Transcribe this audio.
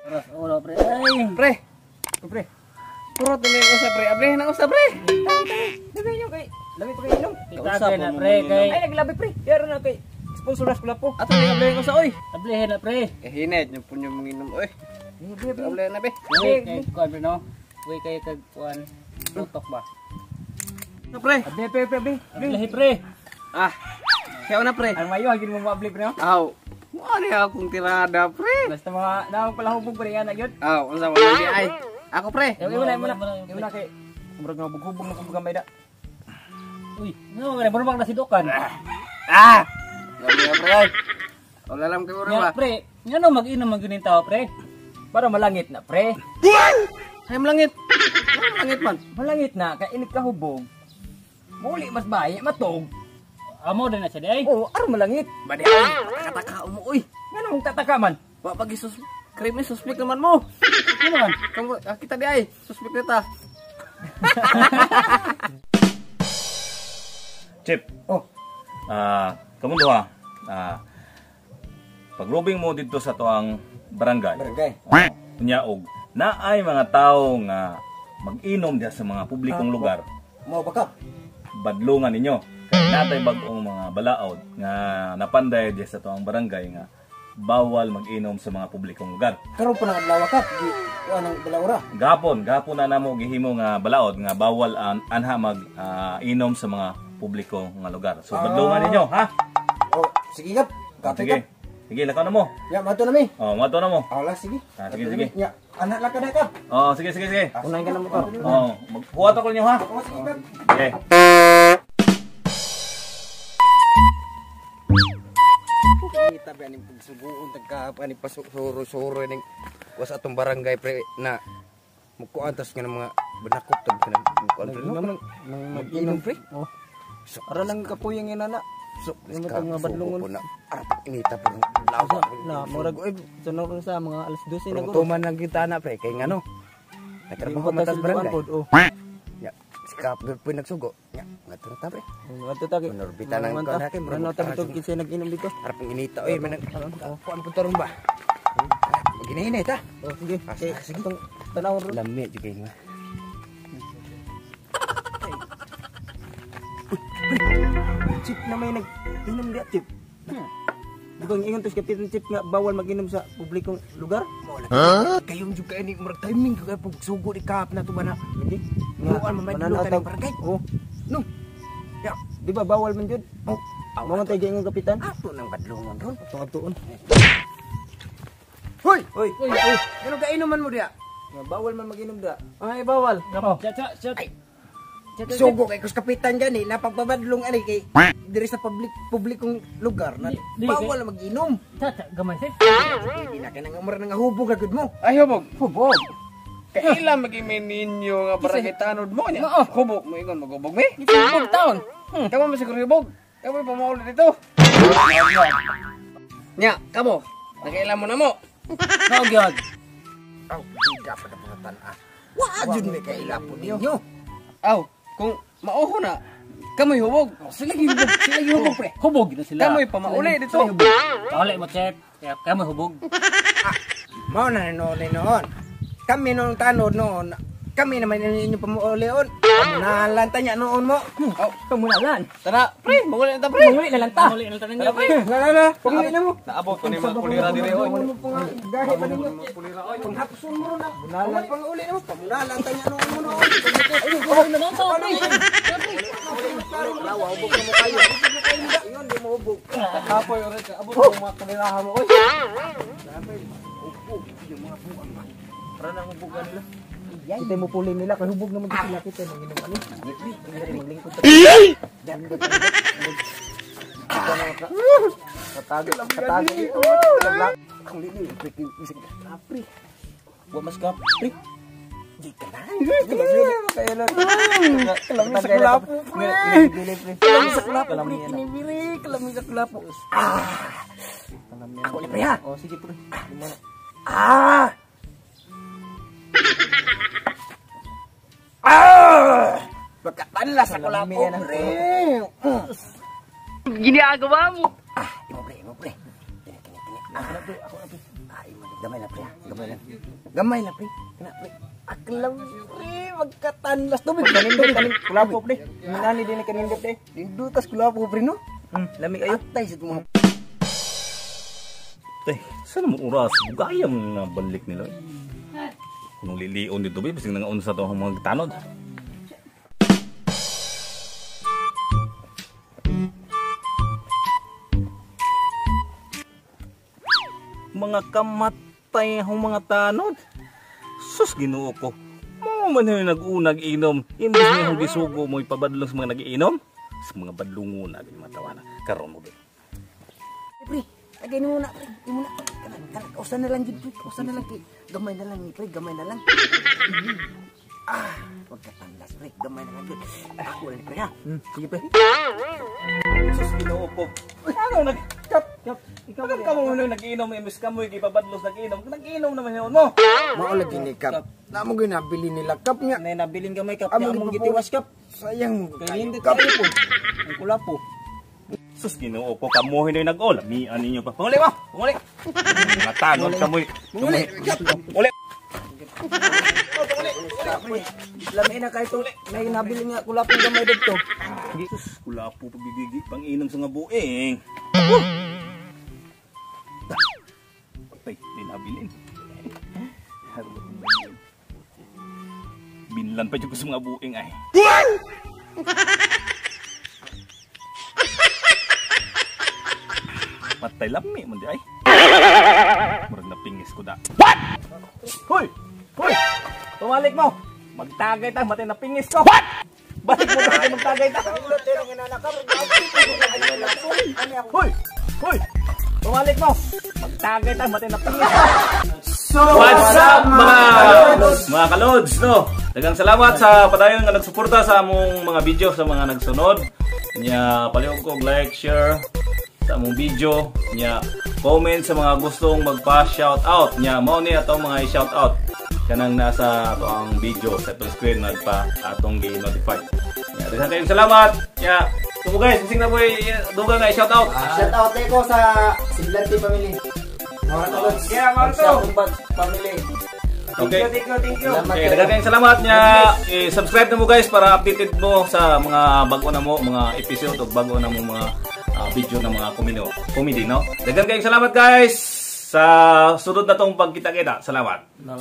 Oras oro pre. Ay, Pre, Pre. puro tuloy ko sa pre. Ablihin na usa pre. Dili nyo kay lami pa kay inom. Kita na pre kay Ay naglabi pre. Yaro na kay sponsor na kula po. Ato ni ablihin usa oy. Ablihin na pre. Eh hinit yung punyo manginom oy. Ablihin na be. Uy, kay kuan pre no. Uy kay kag kuan. Tutok ba? No pre. Abi pre pre pre. Ablihin pre. Ah. Siya na pre. Ang mayo hagin mo maabli pre no. Aw. Mo ani akong tirada pre. Basta mga naong palahubog pre yan gyud. Aw, unsa man di ay. Ako pre. Imo na imo na. Imo na kay murag nga bughubog na kung gamay da. Uy, no nga murag na sidukan. Ah. Lami na pre. Ay. Wala lang kay Nya ba. pre, ngano mag-inom man gyud tao pre? Para malangit na pre. Ay malangit. Malangit man. Malangit na kay inig kahubog. Muli mas bayi matog. Amo din na siya di ay. Oh, aron malangit. Badi ay, patakataka mo oy. Ngano mong tataka man? Wa pag isus kreme suspect naman mo. Ano man? Kamu kita di ay, suspect na ta. Chip. Oh. Kamo duha. Pagrobing mo dito sa tuang barangay. Barangay. Unya og naay mga tawo nga mag-inom diha sa mga publikong lugar. Mao ba ka? Badlungan ninyo. Kay natay bag-ong mga balaod nga napanday diha sa tuang barangay nga bawal mag-inom sa mga publikong lugar. Karon pa nang adlaw ka. Di kuan ang balaura. Gapon, gapon na namo gihimo nga balaod nga bawal anha mag inom sa mga publiko nga lugar. So badlungan ninyo, ha? Oh, sige kap. Kape Sige. kap. Sige, lakaw na mo. Ya, mato na mi. Oh, mato na mo. Ala, sige. Ah, sige, Mato na sige. mi. Ya, anak lang ka na kap. Oh, sige, sige, sige. Unahin ka na mo ka. Oh, maghuwat ako ninyo, ha? Oh, sige kap. Okay. Kita ba ning pagsuguon tagka ani pasuro-suro ning was atong barangay pre na mukuan tas nga mga banakop tag kanang mukuan pre no. Mag-inom pre. Oh. Ara lang kapuyang inana. So, Yung mga badlungon. Ara inita po ng lawa. Na murag oy sunod sa mga alas 12 na Pero guro. tuman lang kita na pre kay ngano. Nagtrabaho man tas barangay. Oh. Ya, sikap gyud po nagsugo. Ya, ngadto na ta pre. Ngadto ta kay. Manorbita ng kuan na kay, murag Ano ta bitog kinsa nag-inom dito? Ara pang inita oy man kuan po taron ba. Maginahinay ta. Oh, sige. Ah, Kay sige. itong tanawon ron. Lami jud kay nga. Chip na may nag-inom diya, Chip. Di ba ingon to si Kapitan Chip nga bawal mag-inom sa publikong lugar? Kayong jud kay ni murag timing kay pagsugo ni kap na to ba na. Hindi. Muan man may mananaw dulutan ng tag- barangay. Oh, No. Ya, di ba bawal man jud? Oh, Mga tayo ingon kapitan. ato nang badlungon ron. Atong atuon. Hoy! Oy, oy, oy. Ano ka inuman mo diya? Nga bawal man mag-inom da. Ay, bawal. Oh. Chat chat chat. Sugo kay kus kapitan gani napagbabadlong ani kay diri sa publikong lugar na Di- di, bawal mag-inom. Chat chat gamay sir. Hindi na kanang umra nga hubog agud mo. Ay hubog. Hubog. Kaila magimin ninyo nga barangay tanod mo niya. Hubog mo ingon magubog mi. Hubog taon. Kamo man siguro hubog. Kamo pa mauli dito. Nya, kamo. Nakaila mo na mo. No gyud. Aw, di dapat na pangatan ah. Wa jud may kaila po ninyo. Aw, kung mauho na, kamoy hubog. Sila gihubog, sila gihubog pre. Hubog na sila. Kamoy pamauli dito. Pauli mo Chip. Kaya kamoy hubog. Mao na noon noon. Kami noon tanod noon. Kami naman ninyo pamuulion. Pamunalan ta niya noon mo. Oh, Pamunalan. tara, pre, manguli na ta pre. Manguli na lang ta. Pauli na lang ninyo pre. La la la, panguli na mo. Naabot ko ni mga kulira dire oy. Mo po nga gahi pa ninyo. Panghapson mo ron ah. Pamunalan panguli na mo. Pamunalan ta niya noon mo noon. Ayun, hubog na lang tao pre. Lawa, hubog na mo kayo. Ingon di mo hubog. Kapoy oray ka, abot ko mga kulirahan mo oy. Hubog yung mga buang ba. Para nang hubogan nila. Kita mo puli nila kay hubog naman sila kita nang inom ani. Hindi maglingkod ta. Katago, katago. Ang lili, pre, Kapri. Wa mas kapri. Di ka na. Kalami sa kulapo, pre. Kalami sa kulapo, pre. Kinibiri, kalami sa kulapo. Ah! Ako ni pre ha. Oh, sige pre. Lima na. Ah! Ah! Pagkatanla sa kulapo, pre. Ginagawa mo. Ah, imo pre, imo pre. Kini, kini, kini. Ako na pre, ako na pre. Ah, imo ni. Gamay lang pre. Gamay lang. Gamay lang pre. Kana pre. Aklam pre magkatanlas tubig Kanindot kaning kulapo pre. Nani din kanindot pre. Nindutas kulapo pre no. Lami kayo. Atay sa mga Tay, saan mo oras? Bugayam na balik nila. Kung lilion dito, ba, bisig nangaunsa to ang mga tanod. Mga kamatay ang mga tanod. Sus, Ginoo ko. Mo man yung nag-unag inom. Imbes nga akong gisugo mo ipabadlong sa mga nagiinom. Sa mga badlungon na mga tawana. Karon mo ba? Pre, tagay mo na pre. Imo na. Kana kana kausa na lang jud pre. Kausa na lang pre. Gamay na lang ni pre, gamay na lang. Ah, pagkatanlas pre, gamay na lang jud. Ako na ni pre ha. Sige pre. Sus, Ginoo ko. Ano nag Kap, kap. Ikaw Bakit ka mo nung nag-inom, imbes ka mo ipabadlos nag-inom, nag-inom naman yun mo. Mao lagi ni Kap. Namo ginabili nila Kap nya. Nay nabilin gamay kap. Among Among gitiwas kap. Sayang mo Kay nindot Kap. kayo po. Ang kulapo. Sus, Ginoo ko, kamuhin na yung nag-all. Mian ninyo pa. Panguli mo! Panguli! Mga tanod kamoy. Muli Kap. Uli! Lami na kayo to. Nay nabilin nga kulapo gamay didto. Sus, kulapo pagigigi, pang-inom sa nga buing. Patay, di nabilin. Binlan pa dyan ko sa mga buing ay. Patay lami man di ay. Murag napingis ko da. What? Hoy! Hoy! Tumalik mo! Magtagay ta, matay napingis ko. What? Balik mo ba magtagay ta? Hoy! Hoy! Tumalik mo! Magtagay ta, matay napingis ko. What's up mga kalods, no? Daghang salamat sa padayon nga nagsuporta sa among mga video sa mga nagsunod. Nya palihog ko og like, share sa among video, nya comment sa mga gustong magpa-shout out. Nya mao ni atong mga i-shout out kanang nasa ato ang video sa atong screen nagpa atong gi-notify. Nya daghang kayong salamat. Nya tumo guys, bising na boy dugang nga i-shout out. Shout out ko sa Siblante family. Mga kalods. Yeah, Marto. Family. Okay. Thank you, thank you. Salamat Okay, kayo. daghang kayong salamat nya. I-subscribe na mo guys para updated mo sa mga bago na mo mga episode o bago na mo mga video ng mga comedy, no? Daghang kayong salamat guys sa sunod na tong pagkita-kita. Salamat. No.